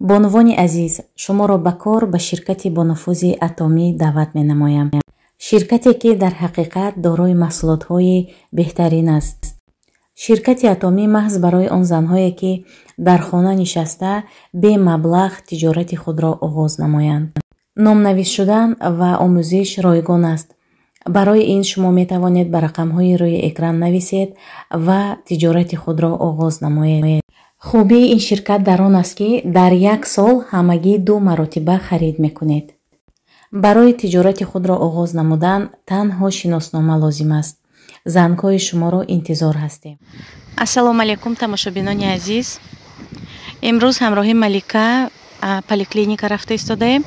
Бонувони азиз, шуморо ба кор ба ширкати бонуфузи Атомӣ даъват менамоям, ширкате ки дар ҳақиқат дорои маҳсулотҳои беҳтарин аст. Ширкати Атомӣ маҳз барои он занҳое, ки дар хона нишаста бемаблағ тиҷорати худро оғоз намоянд. Номнавис шудан ва омӯзиш ройгон аст. Барои ин шумо метавонед ба рақамҳои рӯи экран нависед ва тиҷорати худро оғоз намоед. Хубии ин ширкат дар он аст, ки дар як сол ҳамагӣ ду маротиба харид мекунед. Барои тиҷорати худро оғоз намудан танҳо шиноснома лозим аст. Зангҳои шуморо интизор ҳастем. Ассалому алайкум, тамошобинони азиз. Имрӯз ҳамроҳи Малика поликлиника рафта истодаем.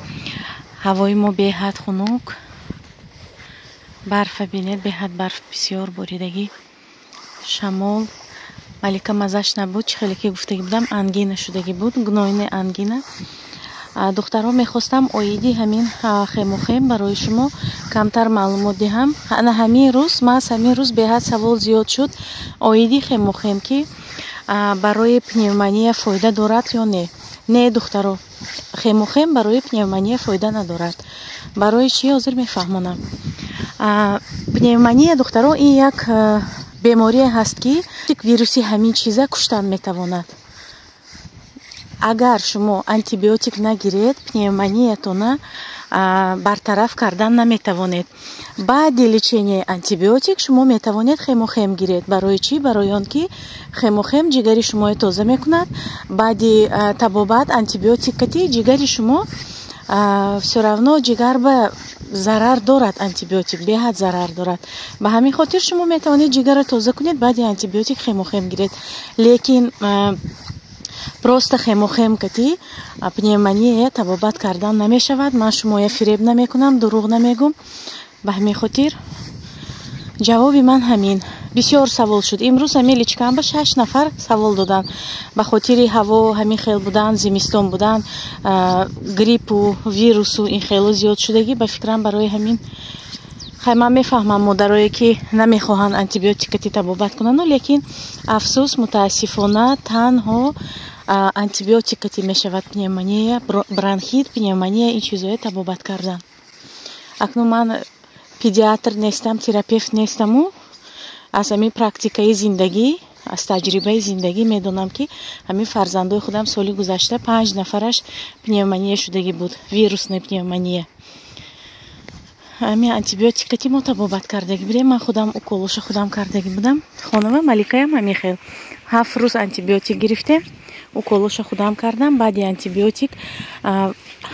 Ҳавои мо беҳад хунук, барфа бинед, беҳад барф бисёр боридагӣ, шамол. Малика мазаш набуд, чӣ хеле ки гуфтагӣ будам, ангина шудагӣ буд, гнойная ангина. Духтарҳо, мехостам оиди ҳамин хемохем барои шумо камтар маълумот диҳам. Ана ҳамин рӯз, маҳз ҳамин рӯз беҳад савол зиёд шуд оиди хемохем, ки барои пневмония фоида дорад ё не. Не, духтаро, хемохем барои пневмония фоида надорад. Барои чӣ, ҳозир мефаҳмонам. Пневмония, духтаро, ин як беморие ҳаст, ки вируси ҳамин чиза куштан метавонад. Агар шумо антибиотик нагиред, пневмониятона бартараф кардан наметавонед. Баъди лечение антибиотик шумо метавонед хемохем гиред. Барои чӣ? Барои он ки хемохем ҷигари шуморо тоза мекунад. Баъди табобат антибиотикати ҷигари шумо всё равно ҷигар ба зарар дорад, антибиотик беҳад зарар дорад. Ба ҳамин хотир шумо метавонед ҷигарро тоза кунед, баъди антибиотик хемохем гиред. Лекин просто хемохем кати пневмония табобат кардан намешавад. Ман шумоя фиреб намекунам, дурӯғ намегум. Ба ҳамин хотир ҷавоби ман ҳамин. Бисёр савол шуд имрӯз. Ҳамин личкамба шаш нафар савол доданд. Ба хотири ҳаво ҳамин хел будан, зимистон будан, гриппу вирусу ин хело зиёд шудагӣ, ба фикрам, барои ҳамин. Хай, ман мефаҳмам модарое, ки намехоҳанд антибиотикати табобат кунанд, лекин афсӯс, мутаассифона, танҳо антибиотикати мешавад пневмония, бронхит, пневмония, ин чизое табобат кардан. Акнун ман педиатр нестам, терапевт нестаму аз ҳамин практикаи зиндагӣ, аз таҷрибаи зиндагӣ медонам, ки ҳамин фарзандои худам соли гузашта панҷ нафараш пневмония шудагӣ буд, вирусная пневмония. Ҳамин антибиотикати мо табобат кардагӣ будем. Ман худам уколоша худам кардагӣ будам хонама. Маликаям ҳамин хел 7 рӯз антибиотик гирифтем, уколоша худам кардам. Баъди антибиотик,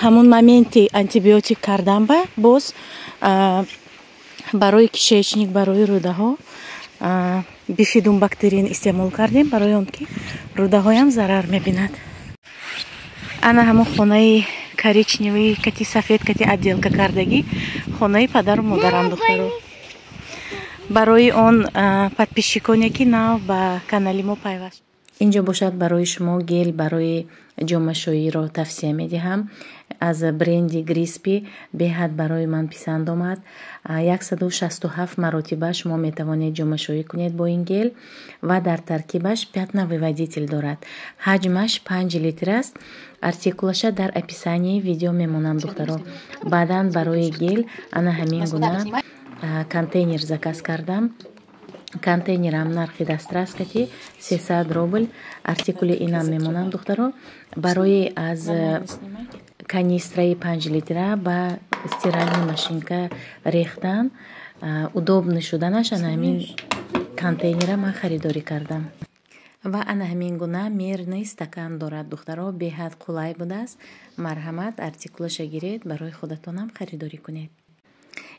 ҳамун моменти антибиотик кардам, ба боз барои кишечник, барои рӯдаҳо бифидумбактерин истеъмол кардем, барои он ки рӯдаҳоям зарар мебинад. Ана ҳамон хонаи коричневый кати сафед кати отделка кардагӣ, хонаи падару модарам, духтаро. Барои он подписчиконе, ки нав ба канали мо пайваст. Инҷо бошад, барои шумо гель барои ҷомашӯиро тавсия медиҳам аз бренди Гриспи. Беҳад барои ман писанд омад. 167 маротиба шумо метавонед ҷомашӯӣ кунед бо ин гель ва дар таркибаш пятновыводитель дорад. Ҳаҷмаш 5 литр аст. Артикулаша дар описании видео мемонам, духтаро. Баъдан барои гель ана ҳамин гуна контейнер заказ кардам. Контейнерам нархи дастрас кати 300 рубл. Артикули инам мемонам, духтаро. Барои аз канистраи 5 литра ба стиральный машинка рехтан удобный шуданаш, ана ҳамин контейнера ман харидорӣ кардам. Ва ана ҳамин гуна мерный стакан дорад, духтаро, беҳад қулай будааст. Марҳамат, артикулаша гиред, барои худатонам харидорӣ кунед.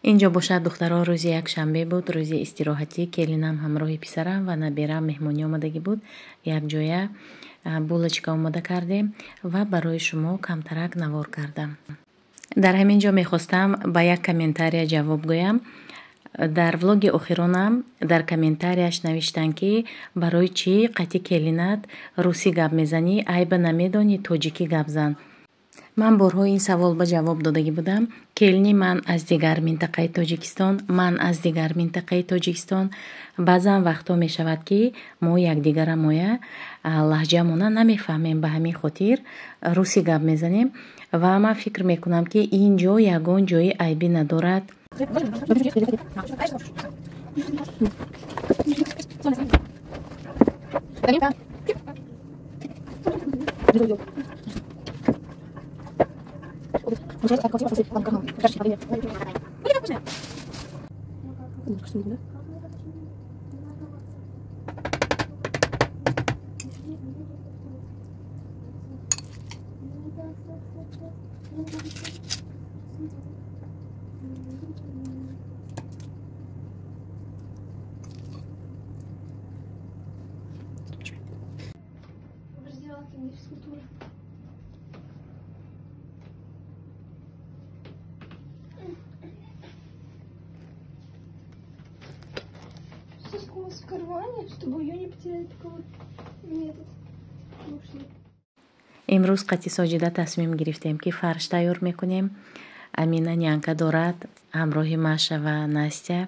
Инҷо бошад, духтаро, рӯзи якшанбе буд, рӯзи истироҳатӣ. Келинам ҳамроҳи писарам ва наберам меҳмонӣ омадагӣ буд. Якҷоя булочка омода кардем ва барои шумо камтарак навор кардам. Дар ҳамин ҷо мехостам ба як комментария ҷавоб гӯям. Дар влоги охиронам дар комментарияш навиштанд, ки барои чӣ қати келинат русӣ гап мезанӣ, айба намедонӣ, тоҷикӣ гап зан. Ман борҳо ин савол ба ҷавоб додагӣ будам. Келини ман аз дигар минтақаи Тоҷикистон, ман аз дигар минтақаи Тоҷикистон. Баъзан вақтҳо мешавад, ки мо якдигарамоя Лаҳҷамона намефаҳмем, ба ҳамин хотир русӣ гап мезанем ва ман фикр мекунам, ки ин ҷо ягон ҷои айбӣ надорад. Соску у вас в кармане, чтобы ее не потерять, пока вот не этот не ушли. Имрӯз қати Соҷида тасмим гирифтем, ки фарш тайёр мекунем. Амина нянка дорад, ҳамроҳи Маша ва Настя.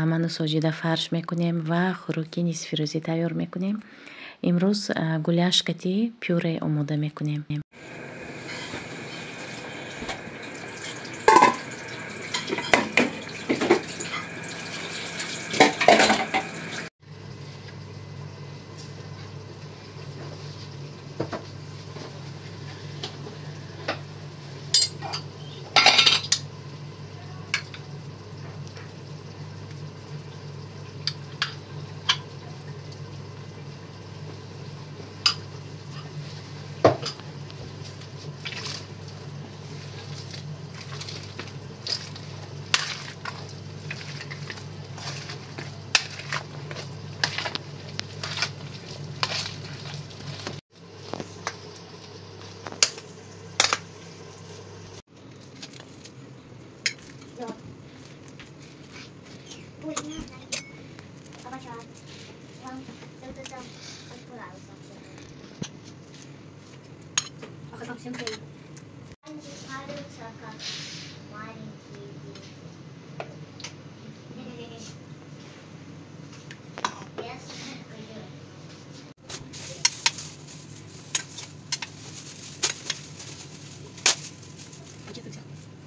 Ману Соҷида фарш мекунем ва хӯроки нисфирӯзӣ тайёр мекунем. Имрӯз гуляш кати пюре омода мекунем.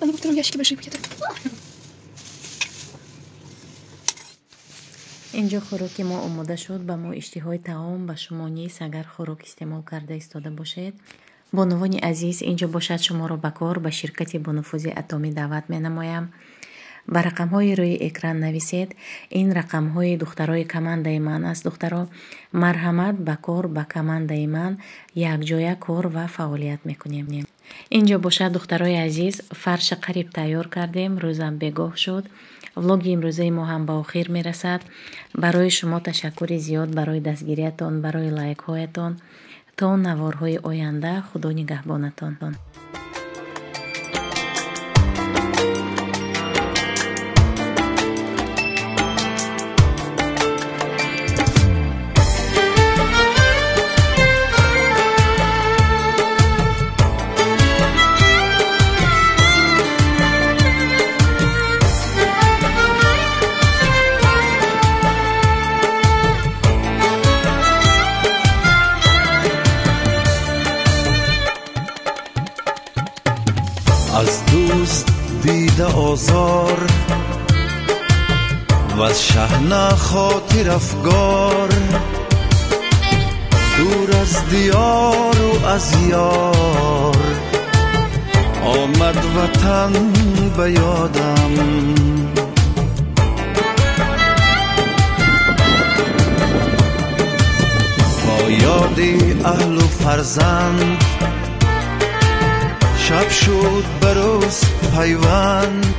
Они во втором ящике большие пакеты. Инҷо хӯроки мо омода шуд. Ба мо иштиҳои таом, ба шумо низ, агар хӯрок истеъмол карда истода бошед. Бонувони азиз, инҷо бошад шуморо ба кор ба ширкати бонуфузи Атомӣ даъват менамоям. Ба рақамҳои рӯи экран нависед. Ин рақамҳои духтарои командаи ман аст. Духтаро, марҳамат ба кор ба командаи ман, якҷоя кор ва фаъолият мекунем. Инҷо бошад, духтарои азиз, фарша қариб тайёр кардем, рӯзам бегоҳ шуд. Влоги имрӯзаи мо ҳам ба охир мерасад. Барои шумо ташаккури зиёд барои дастгириятон, барои лайкҳоятон. То наворҳои оянда, Худо нигаҳбонатон. Аз дӯст дида озор ваз шаҳна хотир афгор, дур аз диёру аз ёр омад ватан ба ёдам. Бо ёди аҳлу фарзанд шаб шуд ба рӯз пайванд.